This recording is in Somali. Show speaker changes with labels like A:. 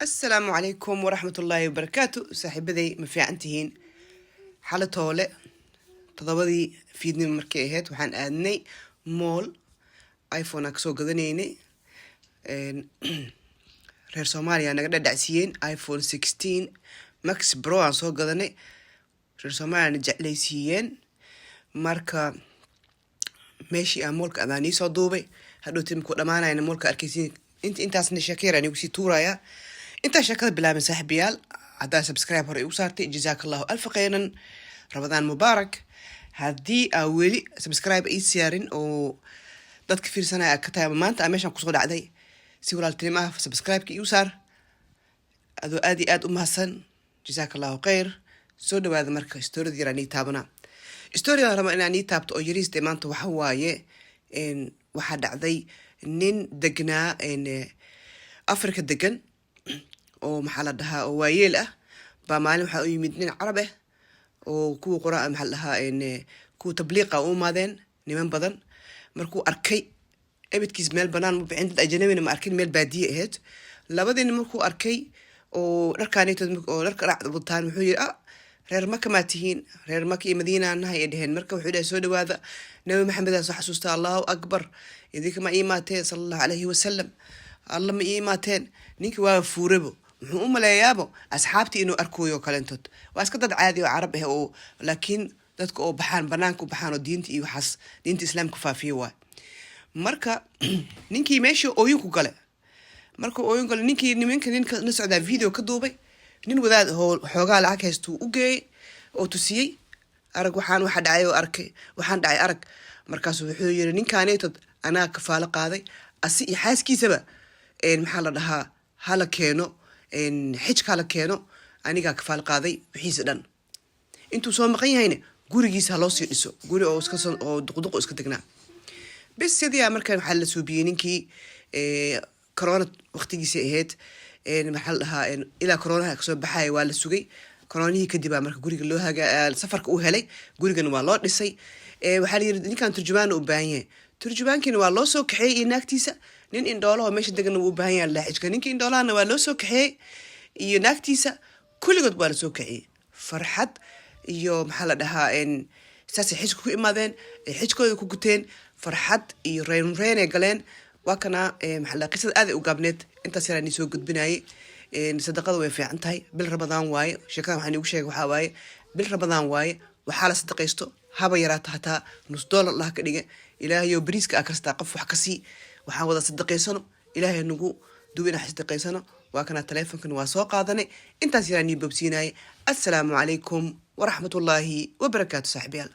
A: Asalaamu calaykum waraxmat ullaahi wabarakaatu. Saaxiibaday, ma fiican tihiin? Xala toole 7dii fiidnimo markay ahayd waxaan aadnay mall, iPhone aan kasoo gadanaynay. Reer Soomaaliya naga dhadhacsiiyeen. iPhone 16 Max Pro aan soo gadanay. Reer Soomaaliya na jeclaysiiyeen. Marka meeshii aan mallka adaan iisoo duubay, hadhowti markuu dhamaanayna mallka arkaysiin. Intaasna sheeko yar aan igu sii tuurayaa. Intaa sheekada bilaabin, saaxiibayaal, haddaa subscribe hore igu saartay, jazaaka Allahu alfa khayran, Ramadaan mubaarak. Haddii aa weli subscribe ii siyaarin oo dadka fiirsanaya ka tahay ama maanta aa meeshaan kusoo dhacday, si walaaltinimo ah subscribe-ka igu saar, adoo aad iyo aad u mahadsan. Jazaaka Allahu khayr. Soo dhawaada. Marka storyada yar aan ii taabana, storyada raba inaan ii taabto oo yariiste maanta waxa waaye, waxaa dhacday nin degnaa Africa degan oo, maxaa la dhahaa, oo waayeel ah baa maalin waxaa u yimid nin Carab ah oo kuwa qora, maxaa la dhahaa, kuwa tabliiqa u imaadeen, niman badan. Markuu arkay, ebedkiis meel banaan ma bixin, dad ajnabina ma arkin, meel baadiye ahayd. Labadii nin markuu arkay oo dharkaanitood oo dharka dhac wataan, wuxuu yiri, "Ah, reer Maka maa tihiin?" "Reer Maka iyo Madiina nahay," ay dheheen. Marka wuxuu dhahay, "Soo dhawaada, Nabi Maxamedaa soo xasuusta. Allahu akbar, idinka ma iimaateen? Sala Allahu calayhi wasalam, Alla ma iimaateen?" Ninki waa fuurabo, wuxuu u maleeyaabo asxaabtii inuu arkooyo kalentood. Waa iska dad caadi oo Carab ah oo laakiin dadka oo baxaan, banaanka u baxaan oo diinta iyo waxaas, diinta Islaamka faafiyo waay. Marka ninkii meeshii ooyin ku gale. Markuu ooyin gale ninkii, nimanka ninka la socdaa video ka duubay. Nin wadaad oo xoogaa lacag haystuu u geeyey oo tusiyey, "Arag waxaan, waxa dhacay oo arkay, waxaan dhacay arag." Markaasu wuxuu yiri, "Ninkaanetood anaa kafaalo qaaday, asi iyo xaaskiisaba, maxaa la dhahaa, hala keeno xijka, hala keeno, anigaa kafaalo qaaday wixiisa dhan. Intuu soo maqan yahayna gurigiisa ha loo sii dhiso," guri oo iska oo duqduqo iska degnaa bis. Sidii markan waxaa la suubiyey ninkii, corona waqtigiisii ahayd, maxaa la dhahaa, ilaa coronaha kasoo baxaya waa la sugay. Coronihii kadib aa marka guriga loo haga, safarka u helay, gurigana waa loo dhisay. Waxaa la yiri ninkan turjumaan u baahan yahay. Turjubaankiina waa loo soo kaxeeyey iyo naagtiisa. Nin indhoolaho meesha degana wuu u baahan yahay laaxijka. Ninkii indhoolahana waa loo soo kaxeeyey iyo naagtiisa. Kulligood waa la soo kaxeeyey. Farxad iyo, maxaa la dhahaa, saasay xijka ku imaadeen, ay xijkooda ku guteen, farxad iyo reyn reynay galeen. Waa kana, maxaa la, qisada aad ay u gaabneed, intaas yaraan soo gudbinayay. Sadaqada way fiican tahay. Bil Ramadaan waaye. Sheekadan waxaan iigu sheegay waxaa waaye, bil Ramadaan waaye, waxaa la sadaqaysto, haba yaraata, hataa nus dollar laha ka dhiga. Ilaahayo, bariiska aa karstaa qof wax ka sii. Waxaan wada sadaqaysano, Ilaahay nagu duwi inaan sadaqaysano. Waa kana, taleefonkan waa soo qaadanay. Intaas yaraan nii bobsiinayay. Assalaamu calaykum waraxmatullaahi wabarakaatu, saaxiibayaal.